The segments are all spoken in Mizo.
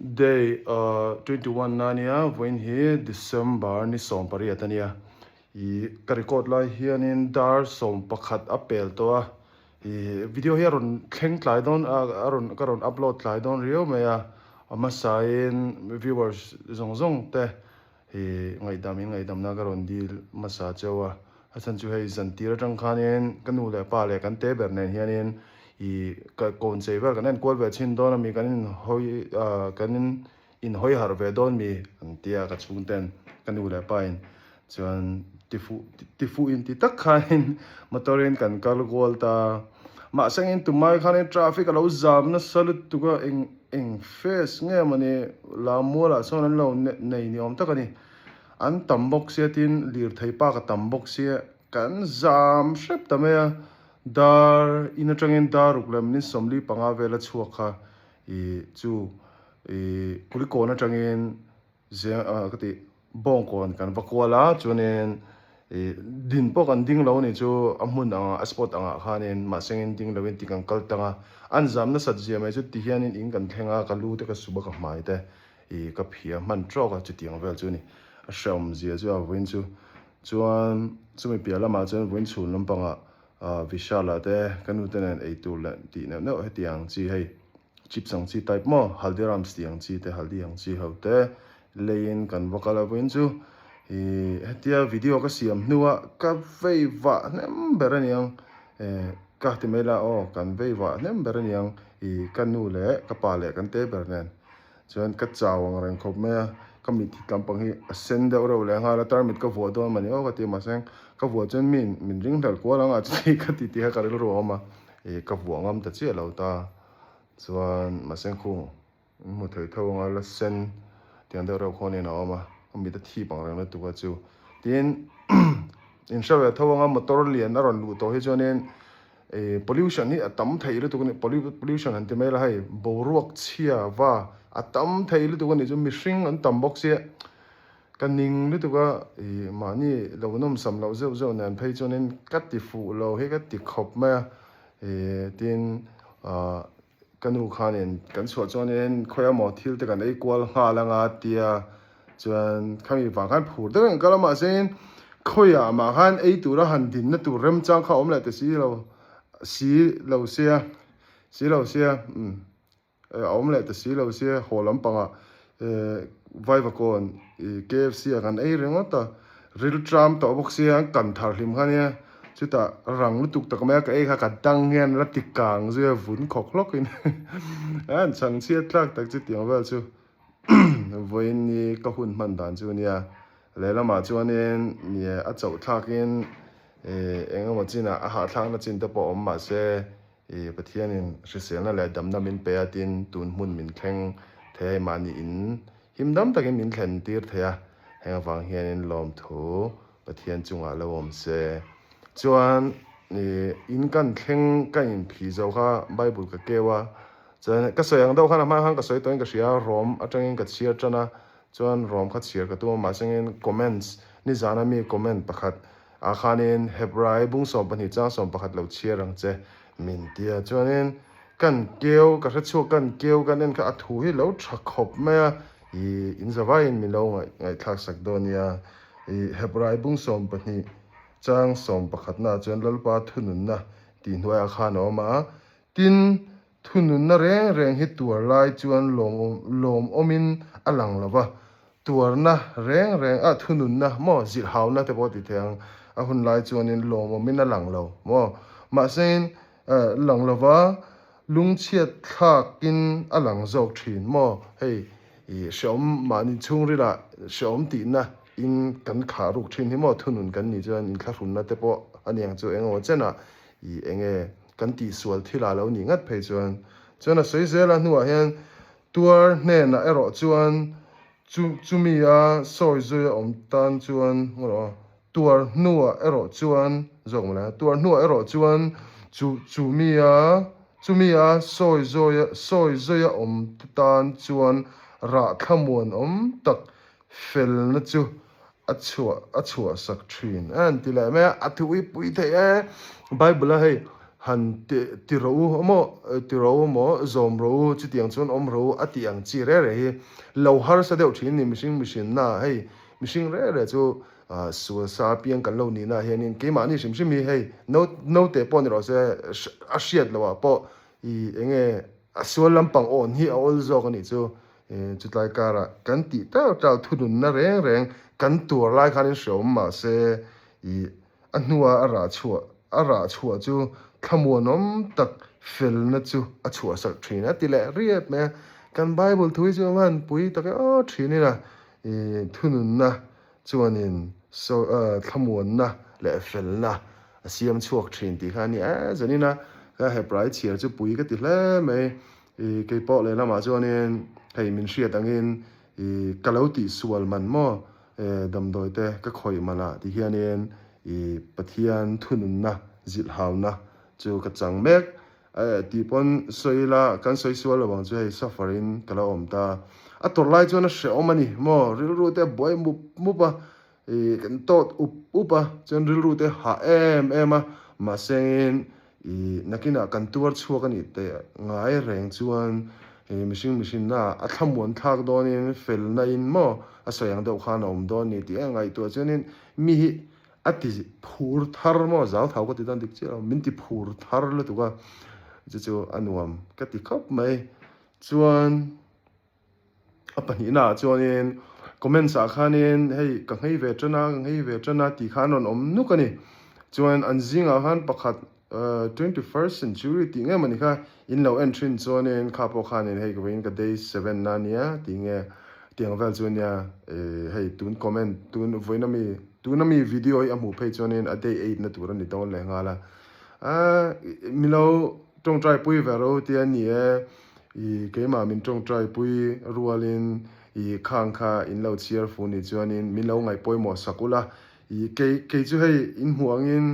Day 21 na ania, vawiin hi December ni 18 ania. Ih ka record lai hianin dar 11 a pel tawh a, ih video hi a rawn thleng tlai dawn a, a rawn ka rawn upload tlai dawn riau mai a, a hmasain viewers zawng zawng te Hi ngaihdam in ngaihdamna ka rawn dil hmasa cheu a, a chhan chu hei zan tir atang khanin ka nu leh pa leh kan te ber nen hianin ih ka kawn chei vel kan enkual ve chhin dawn a mi kan in hawi ah kan in in hawi harh ve dawn mi an tia ka chhungten ka nu leh pa in chuan tifuh tifuh in ti tak khanin motor in kan kal kual ta mahse engin tumai khanin traffic a lo zam nasa lutuk a eng Eng face nge mawni Lamualah sawn an lo nei ni awm tak a ni. An tam bawk sia tin lirthei park a tam bawk sia kan zam hrep ta mai a. Dar in atangin dar ruk leh minute 45 vel a chhuak kha ih chu ih Kulikawn atangin Zeng ah ka tih bawngkawn kan va kual a chuanin ih din pawh kan ding lo a nih chu a hmun angah a spot angah khanin mahsengin ding loin ti kan kal tlang a an zam nasat zia mai chu ti hianin in kan thleng a ka lu te ka sup a ka hmai te ih ka phia hman trawk a chutiang vel chu a ni a hrehawm zia chu a vawiin chu chuan chumi piah lamah chuan vawiin chhun lampangah ah Vishal ah te ka nu te nen eitur leh tih neuh neuh hetiang chi hei. Chips ang chi type maw Haldiram's tih ang chi te haldi ang chi ho te leiin kan va kal a vawiin chu ih hetia video ka siam hnua ka vei vah hnem ber a niang eh ka ti mai la aw kan vei vah hnem ber a niang ih ka nu leh ka pa leh kan te ber nen chuan ka chau ang reng khawp mai a ka mit hi tlampang hi a sen deuh reuh leh nghal a tarmit ka vuah dawn mah ni aw ka ti a mahse ka vuah chuan mi min ring hlelh kual ang a chuti ka ti tih kha ka rilru a awm a ih ka vuah ngam ta chiah lo ta. Chuan Mahsengkhung in hmu thei tho anga la sen tiang deuh reuh khuanin a awm a, a mit a thip ang reng lutuk a chu. Tin in hre ve tho anga motor lian a rawn luh tawh hi chuanin ih pollution hi a tam thei lutuk a ni pollution han ti mai la hei boruak chhia va a tam thei lutuk a nih chu mihring an tam bawk sia ka ning lutuk a ih mahni lo nawmsam loh zeuh zeuh nen phei chuanin ka ti fuh lo hi ka ti khawp mai a. Tin, ka nu khanin kan chhuah chuanin khawi emaw thil te kan ei kual nghal anga tia chuan khami vang khan phur deuh in kal a mahse khawiah mah khan ei tura han dinna tur remchang kha a awm leh ta si lo si lo sia si lo sia umm. A awm leh ta si lo sia haw lampangah Vaivakawn KFC ah kan ei ringawt a, ril tram tawh bawk sia an kan thar hlim kha nia, chutah rang lutuk tak mai a ka ei kha ka dang hian la ti kang zui a vun khawk hlawk in an chhang chhiat thlak tak chu tiang vel chu vawiin ni ka hun hman dan chu nia, lehlamah chuanin a chauh thlakin eng emaw chinah a hahthlakna chin te pawh a awm mahse I Pathianin hriselna leh damna min pe a tin tun hmun min thleng thei a, mahni in him dam takin min thlen tir thei a, heng avang hianin lawmthu Pathian chungah lo awm se. Chuan i in kan thleng ka inphih zo kha Bible ka keu a, chuan ka sawi ang deuh khan a hma khan ka sawi tawhin ka hria a, Rom atangin ka chhiar tan a, chuan Rom kha chhiar ka tum a, mahse engin comments nizana mi comment pakhat Ah khanin Hebrai bung 12 chang 11 lo chhiar ang che min ti a, chuanin kan keu ka hre chhuak kan keu kan en kha a thu hi lo tha khawp mai a, ih in zavaiin min lo ngaihthlak sak dawn nia, ih Hebrai bung 12 chang 11 naah chuan Lalpa thununna tih hnuaiah khan a awm a, tin Thununna reng reng hi tuar lai chuan lawmawmin a lang lo va, tuarna reng reng ah thununna maw zirhauna te pawh ti thei ang, a hun lai chuanin lawmawmin a lang lo maw, mahsein lang lo va, lungchhiat thlakin a lang zawk thin maw, hei i hrehawm mahni chhungrilah hrehawm tihna in kan khah ruk thin hi maw thunun kan nih chuan inthlahrunna te pawh a niang chu engemaw chenah i enge Kan tihsual thil ah lo nih ngat phei chuan chuan a sawi zel a hnuah hian tuar hnenah erawh chuan chu chumi a sawi zui a awm tan chuan erawh tuar hnuah erawh chuan zawk mawle tuar hnuah erawh chuan chu chumi a chumi a sawi zawi a sawi zui a awm te tan chuan rah thlamuan awm tak felna chu a chhuah a chhuah sak thin a an ti leh mai a, a thu i pui theih e. Bible a hei han ti ti rawh u amaw ti rawh u amaw zawm rawh u chutiang chuan awm rawh u a tih ang chi reh reh hi lo harsa deuh thin ni mihring mihrinna hei mihring reh reh chu sual sa apiang kan lo nihna ah hianin keimahni hrim hrim hi hei no note pawh ni rawh se a hriat loh ah pawh ih eng nge a sual lampang awn hi a awl zawk a nih chu chutlai karah kan tih tau tau thununna reng reng kan tuar lai khanin hreawm mahse ih A hnua a rah chhuah a rah chhuah chu thlamuanawm tak felna chu a chhuahsak thin a ti leh riap mai a. Kan Bible thu hi chu a han pui tak e aw thin ila ih thununna chuanin saw thlamuanna leh felna a siam chhuak thin tih kha a ni a zanina ka Hebrai chhiar chu pui ka ti hle mai. Ih keipawh lehlamah chuanin hei min hriat angin ih ka lo tihsual man maw Damdawi te ka khawih manah ti hianin i Pathian thununna zilhhauna chu ka chang mek tih pawn sawi ila kan sawi sual lo ang chu hei suffer in ka lo awm ta. A tawrh lai chuan a hrehawm a ni maw rilru te a buai mup mup a i kan tawt up up a chuan rilru te hah em em a mahsengin I nakinah kan tuar chhuak a nih teh ngai reng chuan i mihring mihrinna a thlamuan thlak dawnin felna in maw a sawi ang deuh khan a awm dawn ni tih a ngaihtuah chuanin mi hi a ti phur thar maw zau thau ka ti dawn dik chiah lo min ti phur thar lutuk a chu chu a nuam ka ti khawp mai chuan A pahnihna ah chuanin comments ah khanin hei ka nghei ve tan a ka nghei ve tan a tih kha an rawn awm nuk a ni. Chuan an zingah khan pakhat 21st century tih ngei mawni kha in lo en thin chuanin kha pawh khanin hei ka vawiin ka day 7 na nia tih nge tiang vel chu nia hei tun comment tun vawiin ami tun ami video hi a hmuh phei chuanin a day 8 na tur a ni dawn leh nghal a. Milo tawngtai pui ve ro tia ni e. I keimah min tawngtai pui rualin i khang kha in lo chhiar fu ni chuanin min lo ngaih pawimawh sak ula. I kei kei chu hei in hmuh angin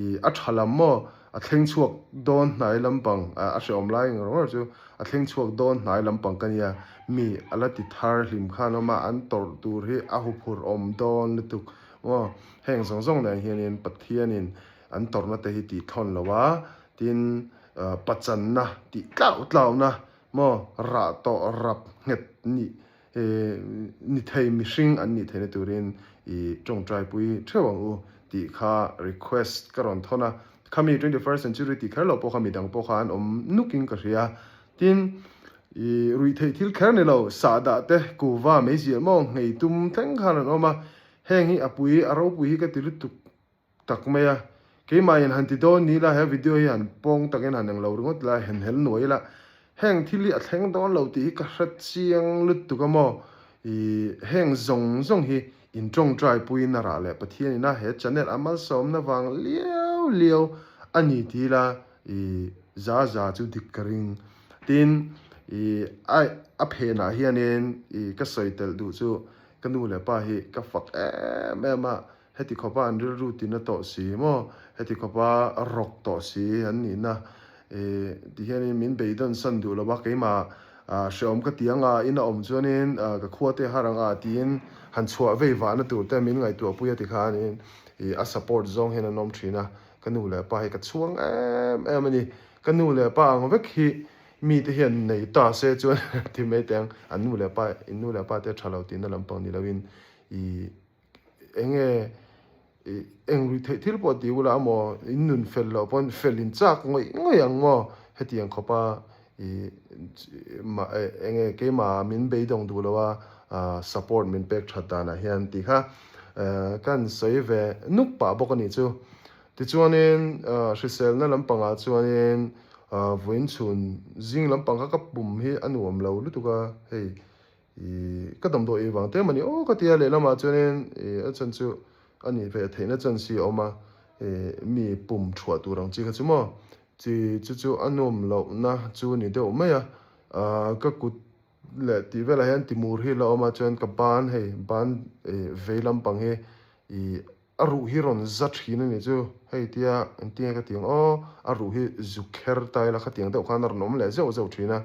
i a tha lam maw a thleng chhuak dawn hnai lampang a hrehawm lai ang rawng chu a thleng chhuak dawn hnai lampang ka nia. Mi a la ti thar hlim khan awm a an tawrh tur hi a huphurh awm dawn lutuk maw. Heng zawng zawng nen hianin Pathianin an tawrhna te hi tih thawn lo a tin Pachanna tih tlau tlauna maw rah tawh rap nghet nih ni thei mihring an nih theihna turin i tawngtaipui theuh ang u tih kha request ka rawn thawn a. Khami 21st century tih kher lo pawh kha midang pawh kha an awm nukin ka hria. Tin, i ruih theih thil kher ni lo, sahdah te, kuva, meizial maw nghei tum thleng khan an awm a. Heng hi a pui, a ropui hi ka ti lutuk tak mai a, keimah in han ti dawn ni ila he video hi han pawng takin han englo ringawt ila han hel nuai ila heng thil hi a thleng dawn lo tih hi ka hre chiang lutuk a maw ih heng zawng zawng hi in tawngtai puiin a rah leh Pathian ina he channel a malsawmna vang liau liau a ni ti ila ih za za chu dik ka ring tin ih a a phenah hianin ih ka sawi telh duh chu ka nu leh pa hi ka fak em em a Heti khawpa an rilru tina tawh si maw? Heti khawpa rawk tawh si an nihna eh ti hianin min beidawn san duh lo a, keimah hrehawm ka ti anga in a awm chuanin ka khua te har anga tiin han chhuah vei vahna tur te min ngaihtuah pui a ti khanin ih a support zawng hian an awm thin a, ka nu leh pa hi ka chhuang em em a ni. Ka nu leh pa ang vek hi mite hian nei ta se chuan ti mai teh ang, an nu leh pa in nu leh pa te tha lo tihna lampang ni loin ih Enge eng rui theih thil pawh ti ula amaw in nun fel loh pawn fel in chak ngawih ngawih ang maw hetiang khawpa ih enge keimah min beidawng duh lo a support min pek that danah hian tih kha kan sawi ve nuk pah bawk a nih chu. Tichuanin hriselna lampangah chuanin vawiin chhun zing lampang kha ka pum hi a nuam lo lutuk a hei. Ih ka damdawi ei vang te mah ni aw ka ti a lehlamah chuanin ih a chhan chu a nih ve theihna chan si a awm a ih mi pum thuah tur ang chi kha chu maw chi chu chu a nuam lohna chu ni deuh mai a ah ka kut leh tih velah hian timur hi la awm a chuan ka ban hei ban ih vei lampang hi ih A ruh hi rawn za thin a nih chu, hei tia engtinge ka ti ang aw, a ruh hi zu kher ta ila khatiang deuh khan a rawn awm leh zeuh zeuh thin a,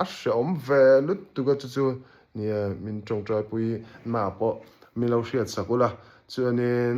a hrehawm ve lutuk a chu chu nia min tawngtaipui na pawh min lo hriat sak ula, chuanin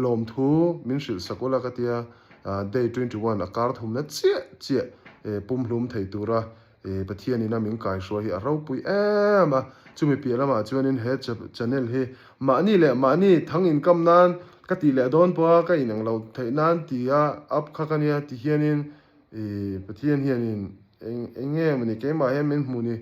lawmthu min hrilh sak ula ka tia Day 21 a kar thumna chiah chiah pumhlum thei tura Pathianin a min kaihruai hi a ropui em a. Chumi piah lamah chuanin he channel hi mahni leh mahni thang inkam nan ka tih leh dawn pawha ka inang lo theih nan tia up kha ka nia ti hianin Pathian hianin eng eng nge mawni keimah hian min hmuh ni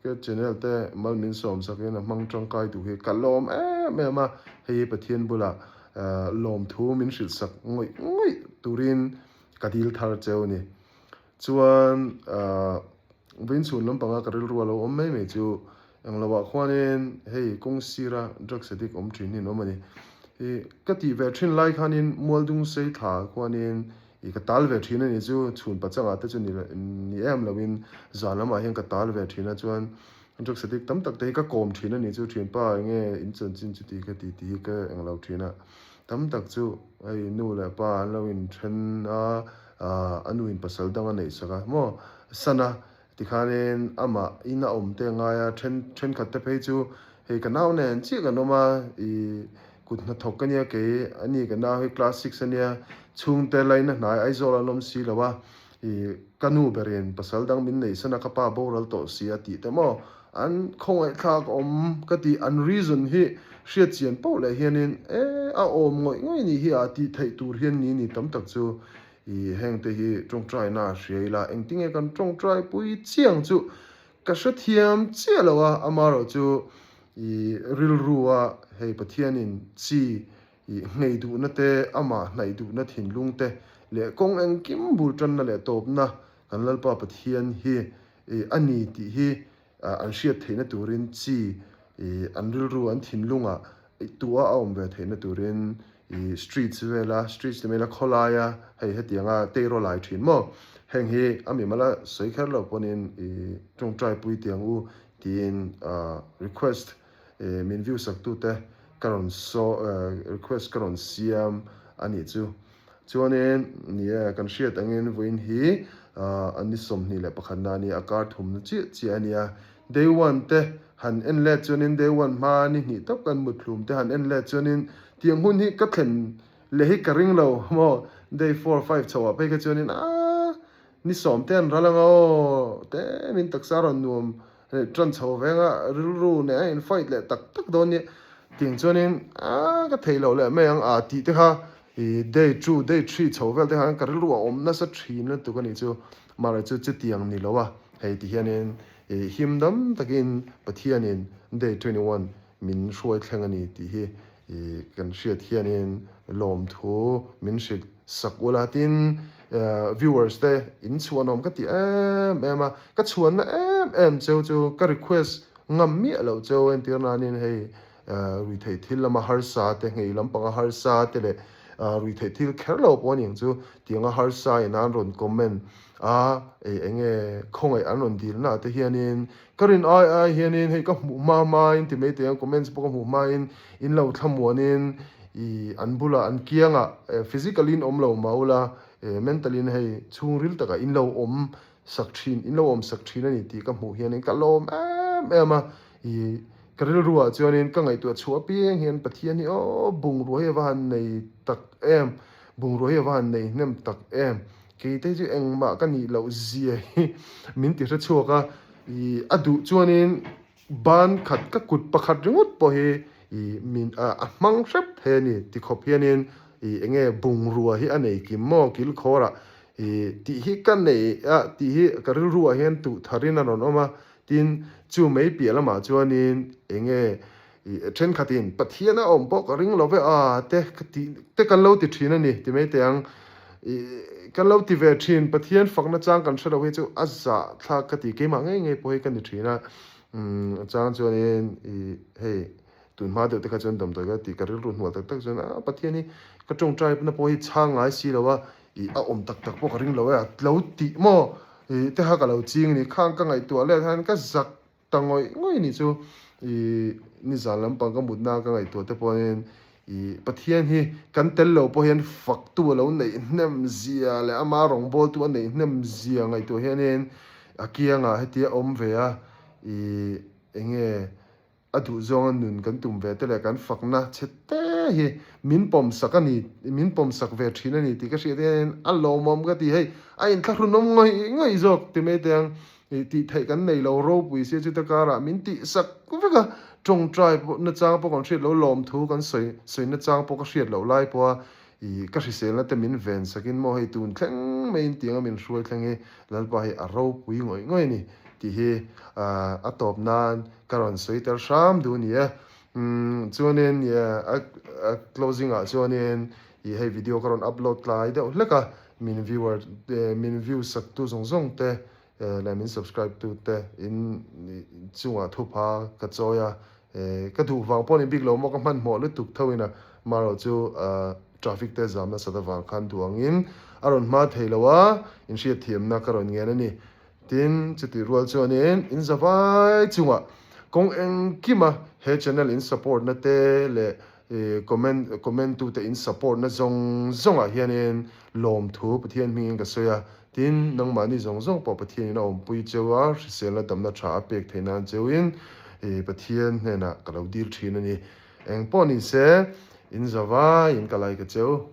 ka channel te mal min sawm sakin a hmang tangkai duh hi ka lawm em em a, hei hi Pathian bulah lawmthu min hrilh sak ngawih ngawih turin ka dil thar cheu a ni. Chuan vawiinchhun lampanga ka rilru a lo awm mai mai chu engloah khuanin hei kawng sira drugs addict awm thin hi an awm a ni. Ih ka tih ve thin lai khanin Mualdung sei thla khuanin ih ka tal ve thin a ni chu chhun pachangah te chu ni ni em loin zan lamah hian ka tal ve thin a chuan drugs addict tam tak te hi ka kawm thin a ni chu thianpa enge in chanchin chuti ka ti tih hi ka englo thin a tam tak chu hei nu leh pa an lo inthen a. A nuin pasal dang a neih sak a maw? Sana tikhanin amah in a awm te a ngai a, then thenkhat te phei chu hei ka nau nen chiah kan awm a, i kut hnathawk ka nia kei a ni ka nau hi class six a nia, chhungte laina hnai Aizawl an awm si lo a, i ka nu berin pasal dang min neih san a ka pa boral tawh si a tih te maw an khawngaihthlak awm ka tih an reason hi hriat chian poh leh hianin e a awm ngawih ngawih nih hi a tih theih tur hian ni ni tam tak chu i heng te hi tawngtai na a hria ila engtinge kan tawngtai pui chiang chu ka hrethiam chiah lo a amaherawh chu i rilru a hei Pathianin chi i nghei duhna te amah hnaih duhna thinlung te leh kawng engkim bul tanna leh tawpna kan Lalpa Pathian hi I a ni tih hi an hriat theihna turin chi i an rilru an thinlungah i tua a awm ve theihna turin i streets vela streets ti mai ila khawlaia hei hetianga teiraw lai thin maw heng hi a mimala sawi kher lo pawnin i tawngtai pui tiang u tiin request min view sak tute ka rawn saw request ka rawn siam a nih chu. Chuanin, ni e, kan hriat angin vawiin hi a ni 21 na a nia, a kar thumna chiah chiah a nia. Day one te han en let chuanin day one hma ni hnih tawp kan muthlum te han en let chuanin tiang hun hi ka thlen leh hi ka ring lo maw, day four five chhoh ah phei kha chuanin aaa ni 10 te an ral anga aw te min taksa rawn nuam Ṭan chho venga rilru nen a in fight leh tak tak dawn nia tiang chuanin aaa ka thei loh leh mai ang a tih te kha ih day two day three chho vel te khan ka rilru a awm nasa ṭhin lutuk a nih chu mahre chu chutiang ni lo a hei ti hianin ih him dam takin Pathianin day 21 min hruai thleng a ni tih hi Ih kan hriat hianin lawmthu min hrilh sak ula tin viewers te in chhuanawm ka ti em em a, ka chhuanna em em cheu chu ka request ngam miah loh cheu entir nanin hei ruihtheih thil lama harsa te nghei lampanga harsa te leh ruihtheih thil kher lo pawh aniang chu tianga harsa in an rawn comment a enge khawngaih an rawn dilna te hianin Ka rin ai ai hianin hei ka hmuh hma hmain ti mai teh ang comments pawh ka hmuh hmain in lo thlamuanin ih an bulah an kiangah physically in awm lo mah ula mentally in hei chhungril takah in lo awm sak thin in lo awm sak thin a ni tih ka hmuh hianin ka lawm em em a ih ka rilruah chuanin ka ngaihtuah chhuah apiang hian Pathian hi aw bungrua hi a va han nei tak em bungrua hi a va han nei hnem tak em Keite chu engmah ka nih loh zia hi min ti hre chhuak a, ih a duh chuanin ban khat ka kut pakhat ringawt pawh hi ih min a hmang hrep thei a ni ti khawp hianin ih enge bungrua hi a nei kim maw kilkhawrah ih tih hi ka nei a tih hi ka rilruah hian tuh tharin a rawn awm a, tin chu mai piah lamah chuanin enge ih thenkhatin Pathian a awm pawh ka ring lo ve a te ka tih te kan lo ti thin a ni ti mai teh ang ih kan lo ti ve thin Pathian fakna chang kan hre lo hi chu a zah thlak ka ti keimah ngei ngei pawh hi ka ni thin a umm a chang chuanin ih hei tun hma deuh te kha chuan damdawi ka tih ka rilru hnual tak tak chuan a Pathian hi ka tawngtai na pawh hi chhang ngai si lo a ih a awm tak tak pawh ka ring lo e a lo tih maw ih te kha ka lo ching a ni khang ka ngaihtuah let hian ka zak Ta ngawih ngawih nih chu i nizan lampang ka mutna ka ngaihtuah te pawhin i Pathian hi kan tel lo pawh hian faktu a lo neih hnem zia leh ama rawngbawltu a neih hnem zia ngaihtuah hianin a kiangah hetia awm ve a i enge. A duh zawnga nun kan tum ve te leh kan fakna che te hi min pawm sak a ni, min pawm sak ve thin a ni tih ka hriat hianin a lawmawm ka ti. Hei a inthlahrunawm ngawih ngawih zawk ti mai teh ang. Tih theih kan nei lo ropui sia chuta karah min tih sak vek a, tawngtai pawh nachang pawh kan hriat lo, lawmthu kan sawi sawi nachang pawh ka hriat loh lai pawha ih ka hriselna te min ven sakin maw hei tun thleng maiin tianga min hruai thleng hi Lalpa hi a ropui ngawih ngawih a ni tih hi a tawp nan ka rawn sawi tel hram duh a ni e. Chuanin a closing ah chuanin ih hei video ka rawn upload tlai deuh hlek a, min viewer min view sak tu zawng zawng te leh min subscribe tu te in chungah thupha ka chawi a, ka duh vang pawh ni bik lo maw ka hmanhmawh lutuk tho in a marawh chu traffic te zam nasat avang khan duh angin a rawn hma thei lo a, inhriatthiamna ka rawn ngen a ni. Tin, chutih rual chuanin in zavai chungah kawng engkima he channel in support na te leh comment comment tute in support na zawng zawngah hianin lawmthu Pathian hmingin ka sawi a. Tin, nangmahni zawng zawng pawh Pathianin a awmpui cheu a, hriselna damna tha a pek theih nan cheuin Pathian hnenah ka lo dil thin a ni. Engpawh ni se, in zavai in ka like a cheu.